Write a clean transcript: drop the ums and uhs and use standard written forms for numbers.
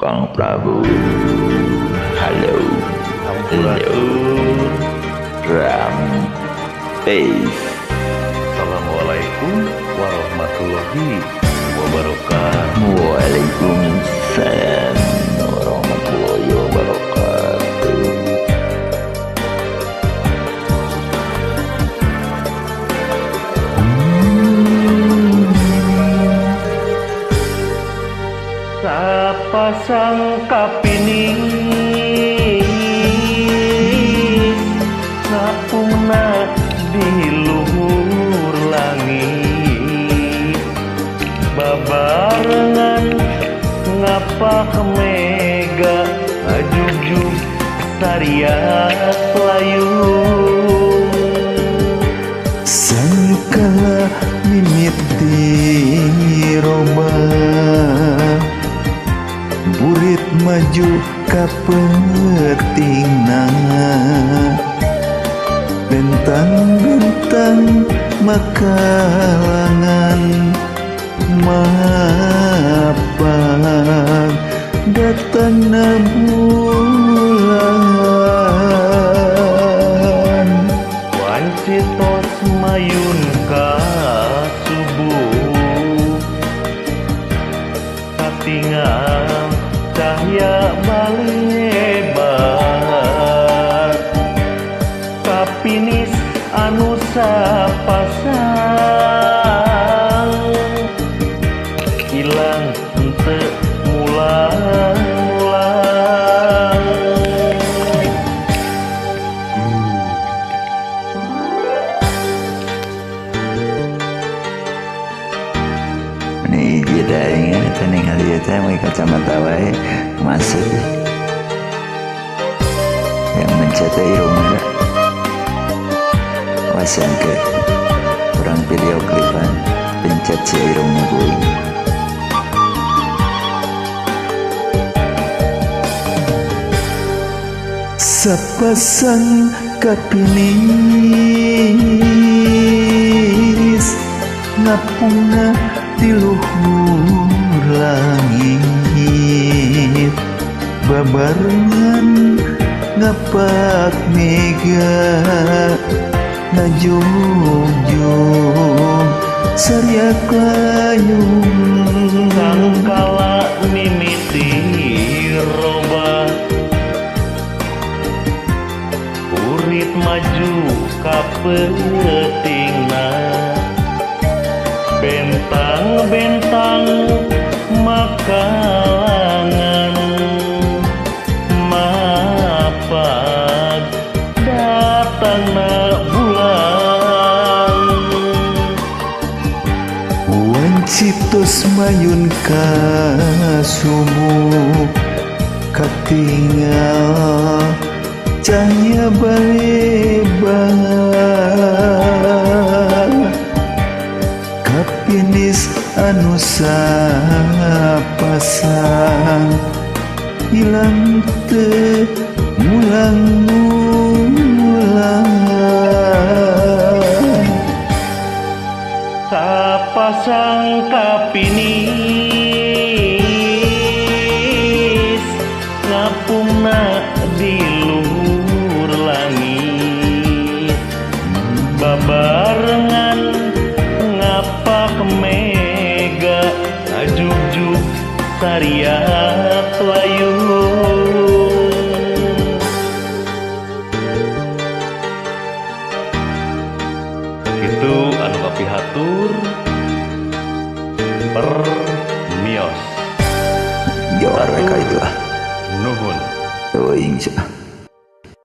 Kang Prabu. Halo. Halo. Rampes. Assalamualaikum warahmatullahi wabarakatuh. Waalaikumsalam warahmatullahi wabarakatuh. Sapasang kapinis ngapungna di luhur langit, babarengan ngapak mega ngajugjug sariat layung. Sangkala mimiti roba burit maju ka peutingna, bentang-bentang makalangan mapan datangna bulan. Wanci tos mayun ka subuh, katingal cahya balebar, kapinis anu sapasang ilang henteu mulang-mulang. Ini hiji daingan eta ningali eta make kacamata wae masuk yang mencet irungna wasan ke kurang video klipan pencet si irungna kuing. Sapasang kapinis ngapungna di luhur langit, babarengan ngapak mega ngajugjug sariak layung. Sangkala mimiti roba burit maju ka peutingna, bentang-bentang makalangan mapag datangna bulan. Wanci tos mayun ka subuh, katingal cahya balebar, kapinis anu sapasang ilang teu mulang-mulang. Sapasang kapinis ngapungna di luhur langit, babarengan ngapak mega ngajugjug sariat layung. Itu anu kapihatur permios. Jawara ka itu ah. Nuhun. Teuing sia.